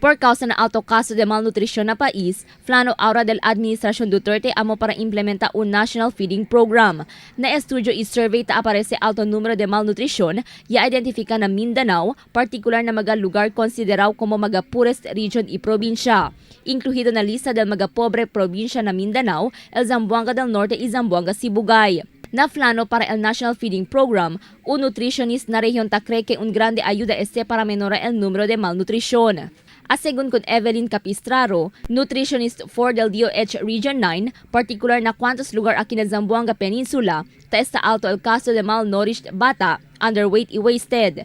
Por causa na alto caso de malnutrición na país, plano ahora del Administración Duterte amo para implementa un National Feeding Program. Na estudio y survey ta aparece alto número de malnutrición y identifica na Mindanao, particular na mga lugar considerado como mga poorest region y probinsya. Incluido na lista del mga pobre probinsya na Mindanao, el Zamboanga del Norte y Zamboanga Sibugay. Na plano para el National Feeding Program, un nutritionist na región ta cree que un grande ayuda este para menorar el número de malnutrición. A según con Evelyn Capistraro, nutritionist for del DOH Region 9, particular na cuantos lugar aquí na Zamboanga Peninsula, ta está alto el caso de malnourished bata, underweight y wasted.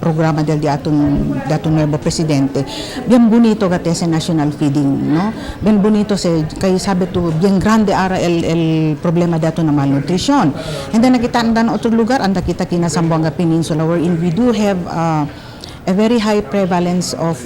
Programa del di aton nuevo presidente. Bien bonito gate sa national feeding, no? Bien bonito se kay sabe tu bien grande ara el problema dato na malnutrition. And then nakita anda na otro lugar, anda kita kina Zamboanga Peninsula, wherein we do have a very high prevalence of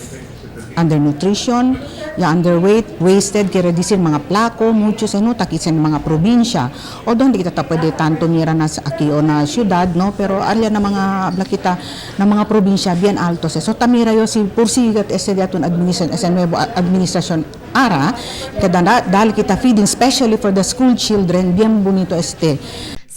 undernutrition, ya underweight, wasted, quiere decir mga plako, muchos ano, takit sa mga probinsya. Although hindi kita ta pwede tanto mira na sa aki o na syudad, no? Pero arya na mga habla kita na mga probinsya bien alto. So tamira yo si pursigat ese diaton administration, ese nuevo administration ara, kada dahil kita feeding especially for the school children, bien bonito este.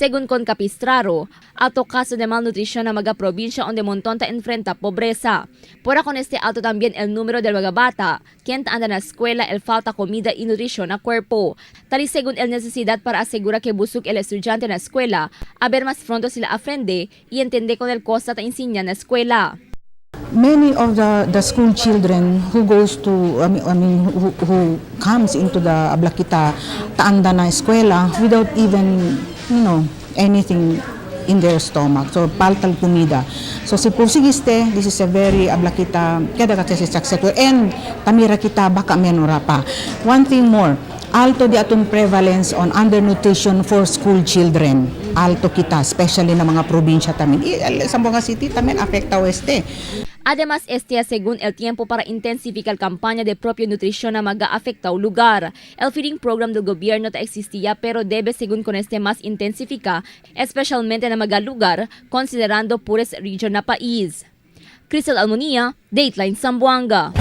Según con Capistraro, alto caso de malnutrición na mga provincia donde montón ta enfrenta pobreza. Por con este alto también el número del mga bata, quien anda na escuela el falta comida y nutrición a cuerpo. Tal y según el necesidad para asegurar que busuk el estudiante na escuela, a ver más pronto sila aprende y entende con el costa ta enseña na escuela. Many of the school children who goes to I mean who comes into the habla kita taanda na escuela without even anything in their stomach, so paltal comida. So si porsigiste, this is a very habla kita kada kasi successful and tamira kita baka menora pa. One thing more, alto di aton prevalence on undernutrition for school children. Alto kita, especially na mga probinsya tamin. Zamboanga City tamin afecta este. Además, este es según el tiempo para intensificar campaña de propia nutrición na maga afecta lugar. El feeding program del gobierno ta existía, pero debe según con este más intensifica, especialmente na maga lugar, considerando poorest region na país. Crystal Almonia, Dateline Zamboanga.